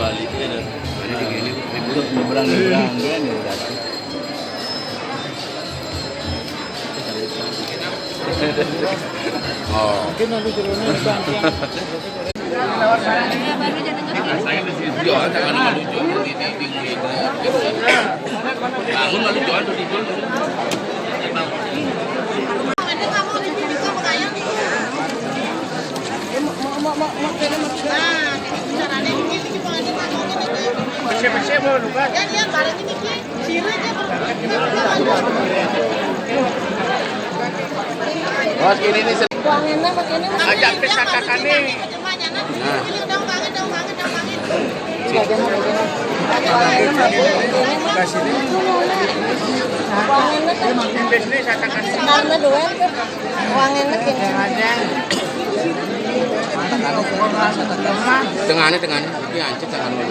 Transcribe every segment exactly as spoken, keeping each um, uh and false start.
Balik aja dah. Ini begini, ribut nyebrang, nyebrang, kan, ya udah. Oh. Mungkin nanti jerone, Bang, yang Iya, jangan malu jual di, di, di, di, bangun malu jual di, di. Siapa-siapa mau lupa? Bos, ini nih. Wangenna makene. Ajak pis katakan nih. Nah. Wangenna kan. Karena doang tuh. Wangenna kene. Tengahnya, tengahnya. Tapi hancur tangan lu.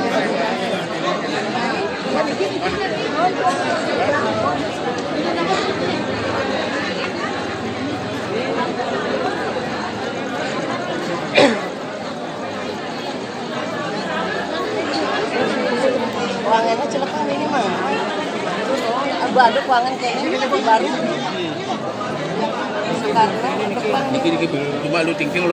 Wangenna celaka ini mah. Abu aduk wangen kene baru. Sekarang depan. Dikit-dikit cuma lu tingting lu.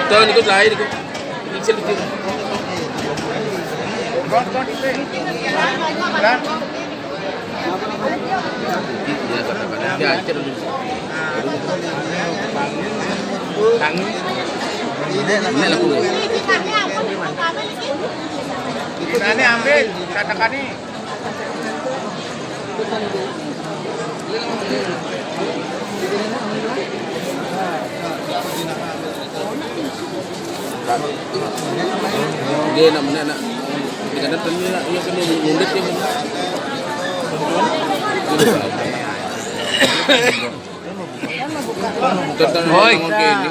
Tuh, ikut lain, ikut. Ikut, ikut. Iya, kata-kata. Ya, cek dulu. Tangi. Ini lah, Bu. Ini ambil, katakan nih. Dia nak, nak, nak. Dia kena tanya nak, dia kena mundur dia. Tentang Hoi. Orang kene.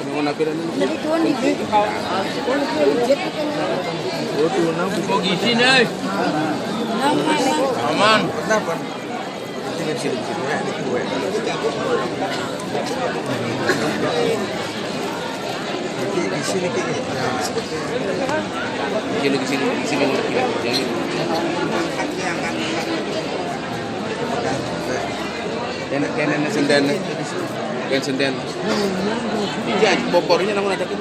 Kena nak kira ni. Jadi tuan di. Oh, tuh nang buka gizi nih. Aman. Kenapa? Ini nggak bisa di sini, ya, di kue. Nanti di sini, Ki. Nah, seperti ini. Di sini, di sini, di sini, di sini. Jadi, enak, enak, enak, senden. Kan senden. Iya, bokornya namun ada kan.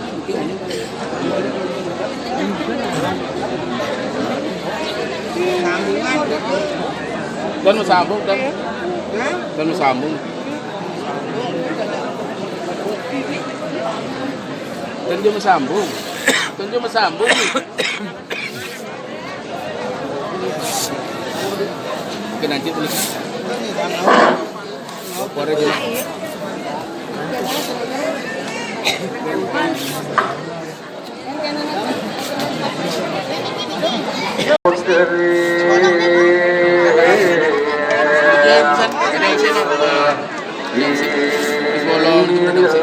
Kan mau sambung, kan? Kan mau sambung. Kan dia mau sambung. Kan dia mau sambung. Oke, lanjut dulu. Opornya gimana? Bolong, itu udah usik.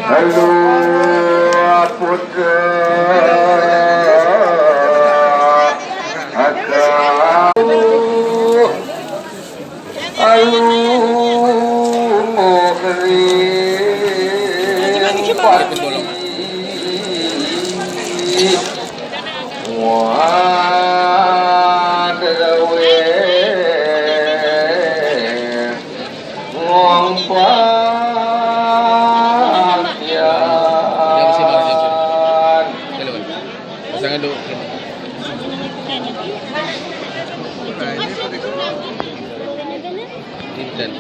Halo, putra. Aduh. Aduh, mukhri. Wah, terawih. Ngompak ya. Pasangnya dulu. Dinten.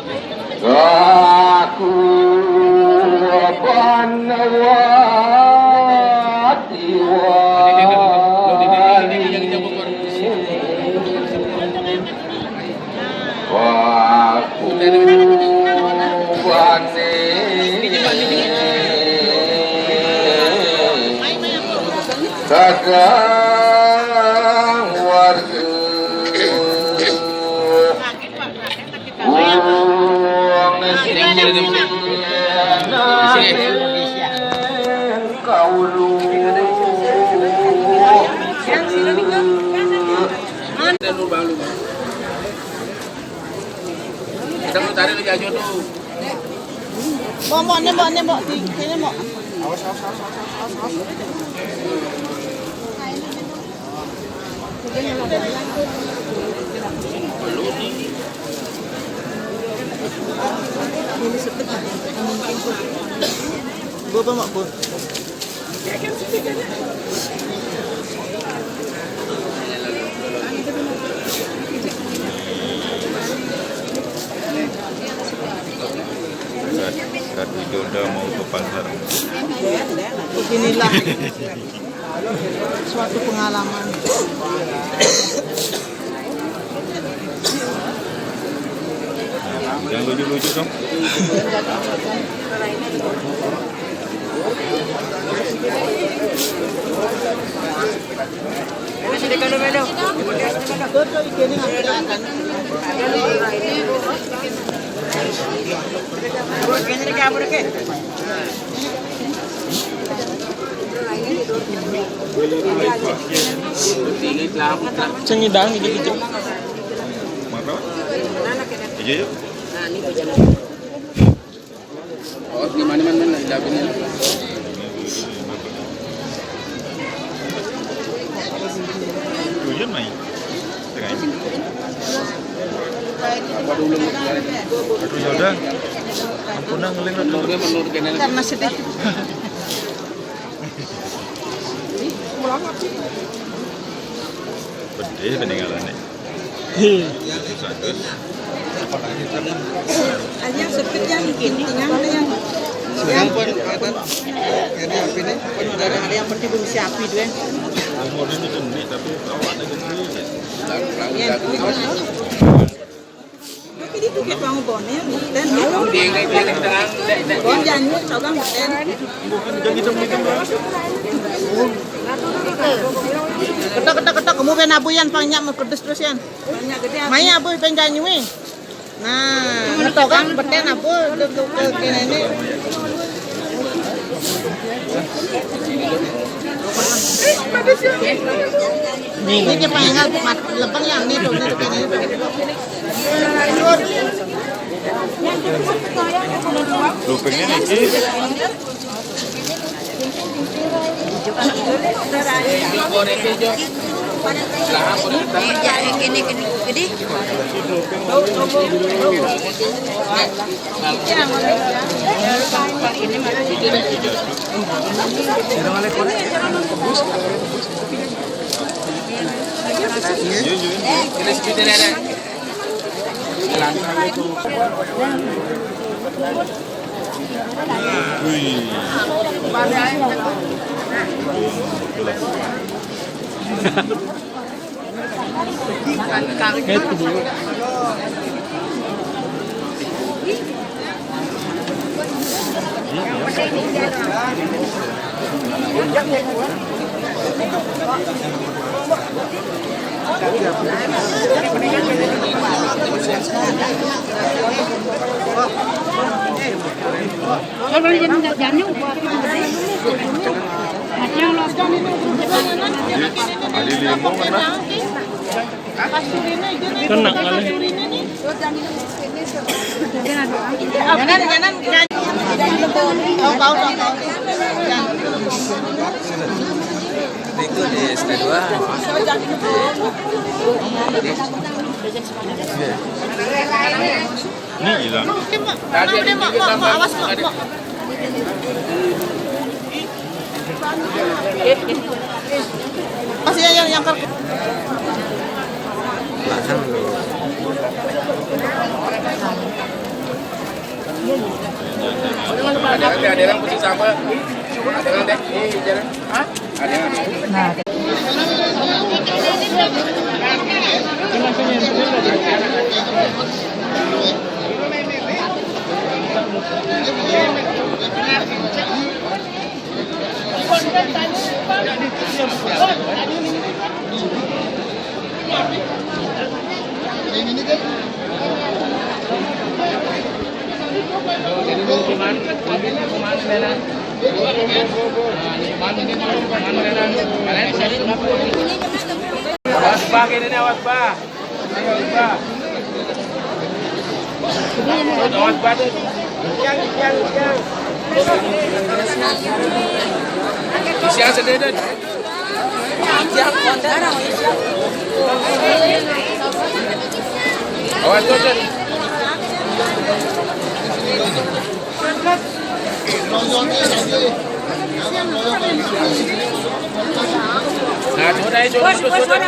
Aku panawati wali. Wa aku bani kakang warga. Wong sing kaulu. Kita mau tarik lagi aja tuh. Mbok, mbok, ni, mbok, ni, mbok. Di sini, mbok. Awas, awas, awas, awas, awas, awas. Ini sepet. Mbok, mbok, mbok. Kak, Kak Widoda mau ke pasar. Beginilah suatu pengalaman. Yang lucu-lucu dong. Cengidang gitu gitu. Mana? Iya, iya. Oh, di mana, mana, mana? Di dapurnya. Hujan, Mai. Apa dulu? Aduh, ya udah. Ampun, ngeling. Menurutnya, menurut kene. Karena sedih. Pedih peninggalannya. Iya. Aja sepit yang tinggal yang yang ini apa ini? Ada yang penting belum siapi dua. Umurnya itu nih, tapi awalnya gede. Iya. Tapi itu kayak bang Bone, dan bon janji coba ngeten. Ketok, ketok, ketok, kamu ben abu yan, pang nyak mau kedes terus yan. Mai abu ben janyi. Nah, ngetokang beten abu, ke, ke, ke, kene ini. Ini dia pengen mat, lebeng yang ini tuh, ini tuh, ini tuh. Loopingnya niki. Wih. Itu dulu. Kalau yang nggak janyuh, buat apa? Ada yang lost. Ada lima kena. Kena kali. Jangan, jangan, jangan. Tahu, tahu, tahu, tahu. Itu di S K dua. Iya. Ini hilang. Mak, mak, mak, mak, awas, mak, mak. Pas ya yang, yang ker- Ada, ada yang putih sama. Ada yang deh. Ini jalan. Hah? Ada yang ada. Nah. Awas, Bah, ini nih, awas, Bah. Awas, Bah. Isi aja deh, deh. Awas tuh, deh. Nah, sudah, sudah, sudah, sudah.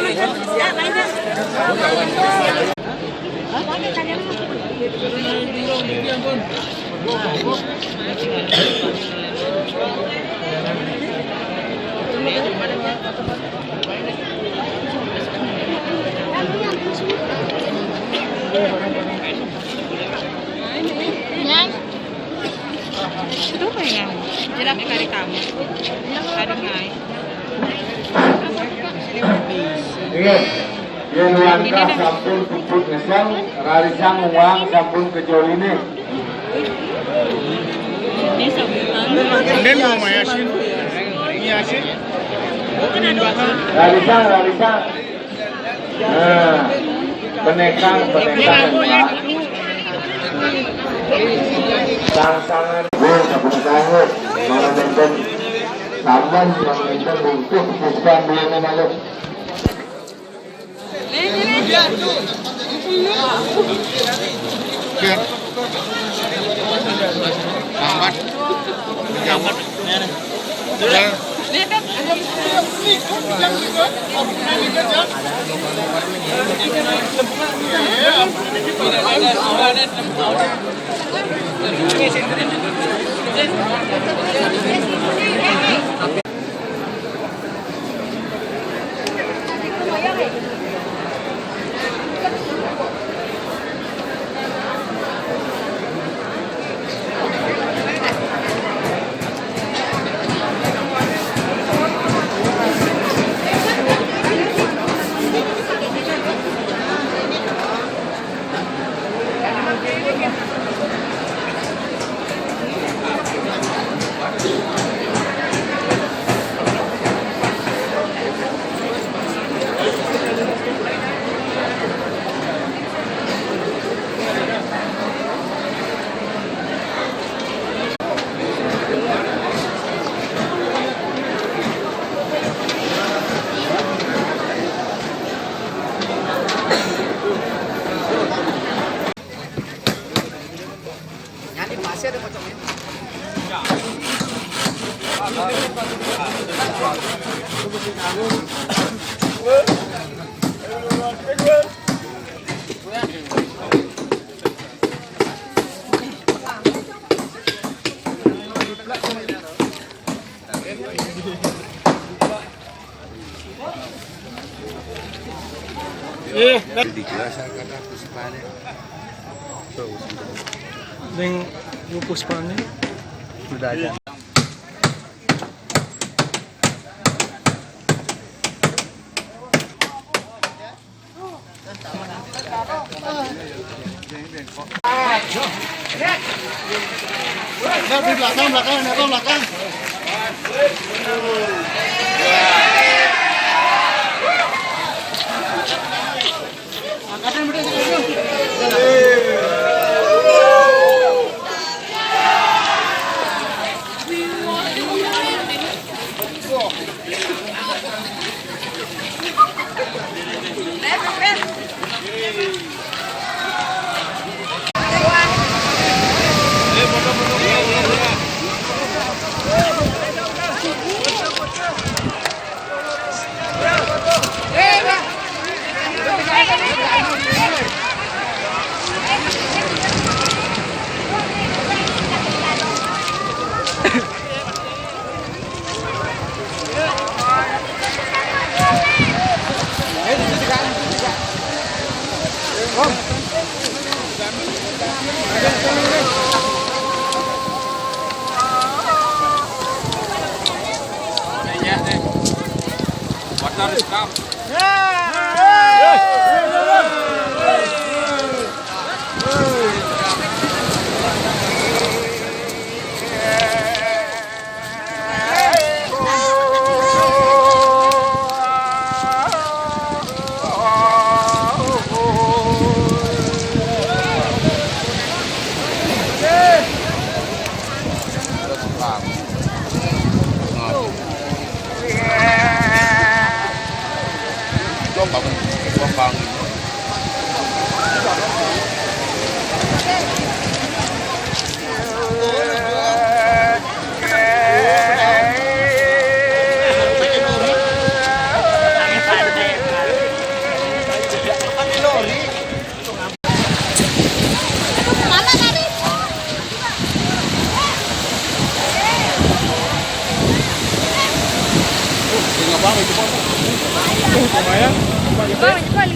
Yan. Ito pa yan. Hirap kari kamu. Parang nga eh. Ingat, yen langkah sampun puput ngesel, rarisang uang sampun kejoline. Ini mau mayasin. Mayasin. Rarisang, rarisang. Nah, penekang, penekang, Pak. Tantangan. Gue nggak punya tangan. Mana nonton? Saban yang nonton untuk bukan dia malu. Lambat. Lambat. Eh, dijelas kata Puspané. Ning Puspané. Sudah ada. Di belakang, belakang, belakang, belakang. Angkatan udah, angkatan. Vaya, vaya, vaya.